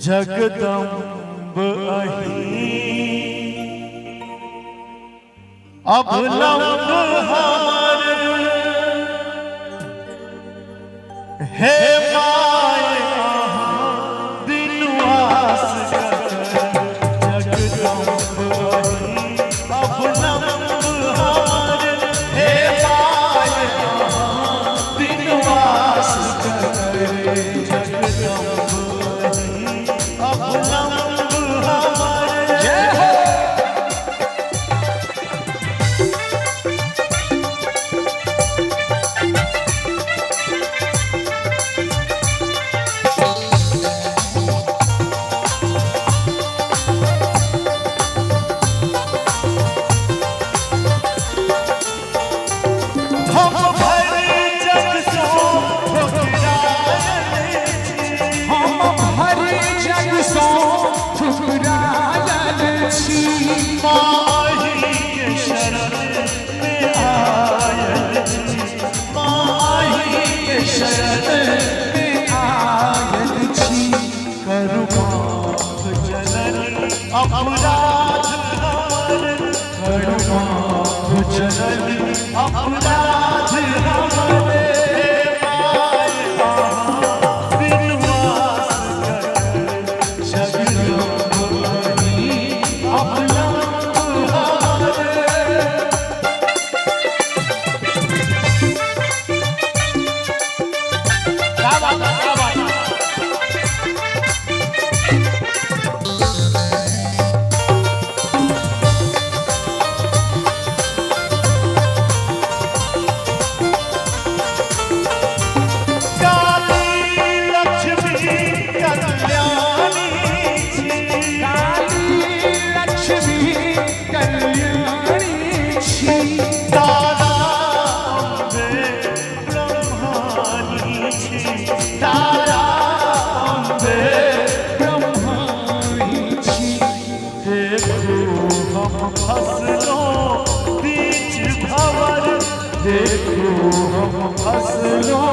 जगदम्ब अहीं अवलंब हमर हे my अहाँ बिनु आस ककर। जगदम्ब अहीं अवलंब हमर हे my अहाँ बिनु आस ककर। जगदम्ब अहीं अवलंब हमर। जय हो। हम भरि जग सँ ठुकरायल छी। हम भरि जग सँ ठुकरायल छी। माँ अहीं के शरण मे आयल छी। माँ अहीं के शरण मे आयल छी। करू माफ जननी अपराध हमर। करू माफ जननी अपराध हमर। हे my अहाँ बिनु आस ककर। जगदम्ब अहीं अवलंब हमर। क्या बात है, क्या बात है। काली लक्ष्मी कल्याणी छी। काली लक्ष्मी कल्याणी छी। तारा अम्बे ब्रह्माणी छी। तारा अम्बे ब्रह्माणी छी। देखू हम फसलों बीच भंवर। देखू हम फसलों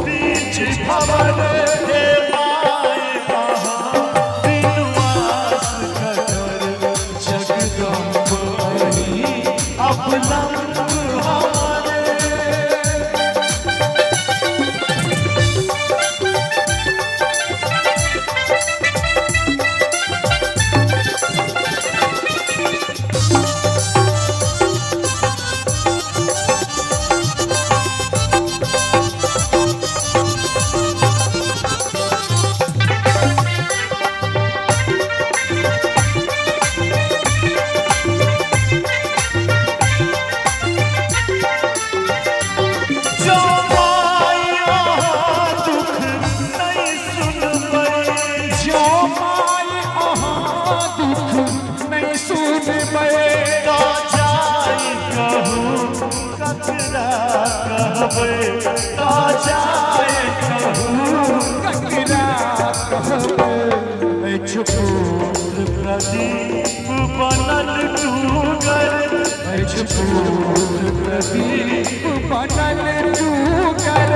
बीच भंवर। हे my अहाँ बिनु आस ककर। जगदम्ब अहीं अवलंब हमर। जो my अहाँ दुख नहीं सुनबै। जो my अहाँ दुख नहि सुनबै। तऽ जाय कहू ककरा कहबै। तऽ जाय कहू ककरा कहबै। अछि पुत्र प्रदीप बनल टूगर। अछि पुत्र प्रदीप बनल टूगर।